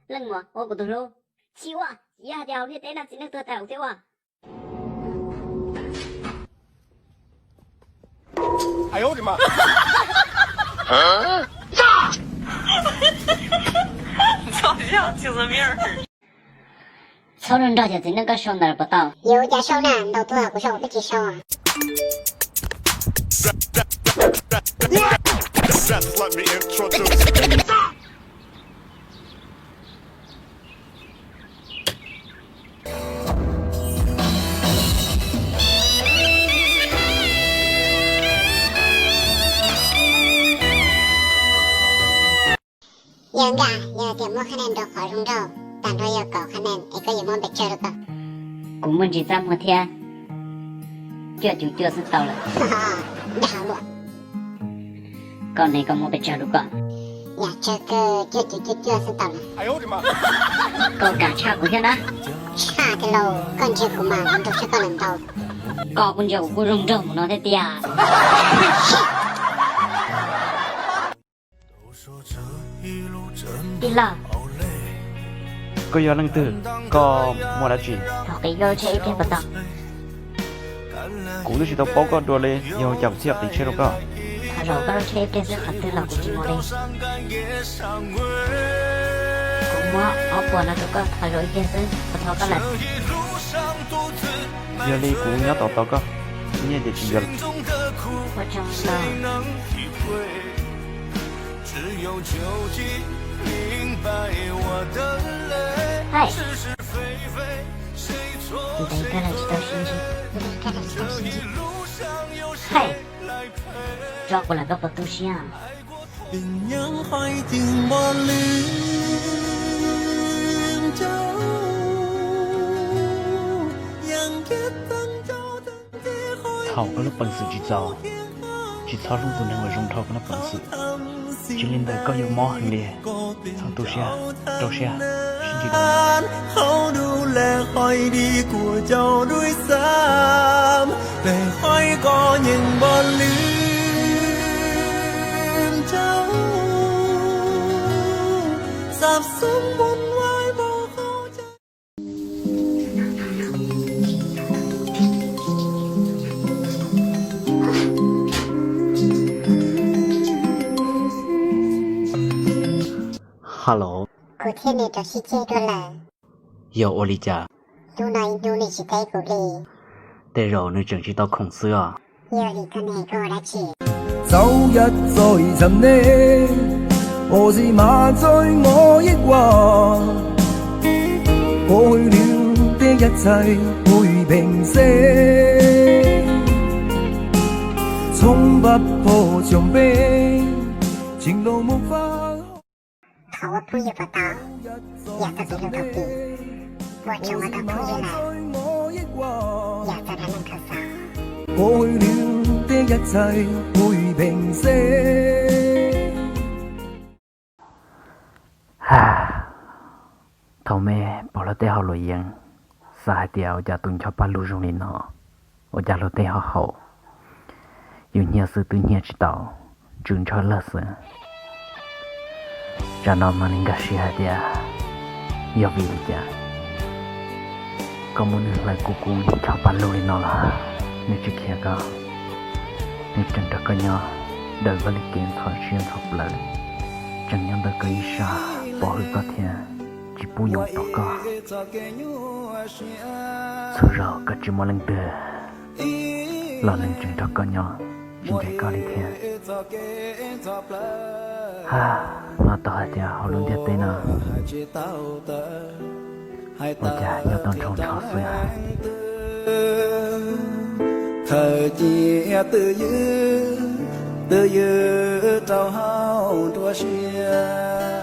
Leej muam, ua kuv tus hlub. Tsis ua, yog hais tias hauv ntiaj teb no txiv neej tuag tas kuv thiaj ua. Txhob nrog cov txiv neej koj sau ntawd puas tau? Yuav ua cas sau na, ntaus tuag kuv sau kuv twb tsis sau. Yog nkaj, yog tias muab qhab nees rau qhov zoo nraug, tag nrho yog kaum qhab nees es koj yuav muab npe tsawg rau koj? Kuv muaj ntsis txaj muag thiab, cuaj cuv cuaj xwb tau lawm. Dag luam. Koj ne koj muab pes tsawg rau koj? Yam tsawg kawg cuaj cuv cuaj cuaj xwb tau lawm. Koj kam tshaj kuv thiab na. Tshaj tiag lauj, koj ntsia kuv mas zoo nraug tshaj koj lawm ntau. Koj kuj ntsia kuv kuj zoo nraug mus no thiab tiag. Tij laug, koj yog leej twg? Koj muaj dab tsi? Thov qiv koj lub tsheb ib pliag puas tau? Kuv twb tsis tau paub koj dua li, yog ua cas kuv thiaj qiv tsheb rau koj? Thov zaum koj lub tsheb ib pliag xwb, qhov twg los kuv tsis mus li. Kuv muab ob puas no rau koj, thov zaum ib pliag xwb, kuv thov koj lawm. Yog li kuv nyob tos tos koj, nyiaj ces tsis yuav lawm. Ua tsaug ntau. Haij, ntev kawg lawm tsis tau sib ntsib, ntev kawg lawm tsis tau sib ntsib. Haij, tso kuv lawm koj puas tu siab? Thaum koj lub peev xwm tsis txaus, tsis txhob hlub tus neeg uas zoo nrho koj lub peev xwm. Tsis li ntawd koj yuav mob heev li. Txhob tu siab, rau siab, sib ntsib dua. Hello. Kuv thiab nws rov sib ceg dua lawm. Yog ua li cas? Hnub no ib hnub nws tsis teb kuv li. Tej zaum nws tseem tsis tau khoom xwb os. Yog li koj ne koj ua dab tsi? Txaus yam txom nyem, ua tsis mas txog ua ib ua. Ua hwj lwm tej yam txhais ua ib pheej xwb. Txhob npaj pom cov npe, tseem los mus vaj. Thov ua phooj ywg puas tau? Yam txoj kev hlub thaum pib. Ua tsaug ua tau phooj ywg lawm. Yam txoj dab neeg khaws xaus. Ua hwj lwm tej yam txhais ua ib pheej xwb. Thaum me pom luag tej haus luam yeeb, xav hais tias ua cas tus ncho paj lug zoo li no, ua cas luag tej ho haus, yus nyiam xwb twb nyiam tsis tau, tsw ntshaw lawg xwb. Tsam no mam li nkag siab hais tias yog vim li cas koj muab nws hlawv kub kub ncho paj lug li no los nws tsis khiav koj, nws tseem nrog koj nyob, daws koj li kev ntxhov siab ntxhov plawv, tseem nyob ntawm koj ib sab pov hwm koj thiab tsis pub yoov tom koj. Txhua zaus koj tsis muaj leej twg los nws tseem nrog koj nyob, tsis ncaim koj li thiab. Ha, hnov tau hais tias hauv lub ntiaj teb no ua cas nyob tau nrhau nrho xwb. Khaws cia twj ywm, twj ywm rau hauv nruab siab.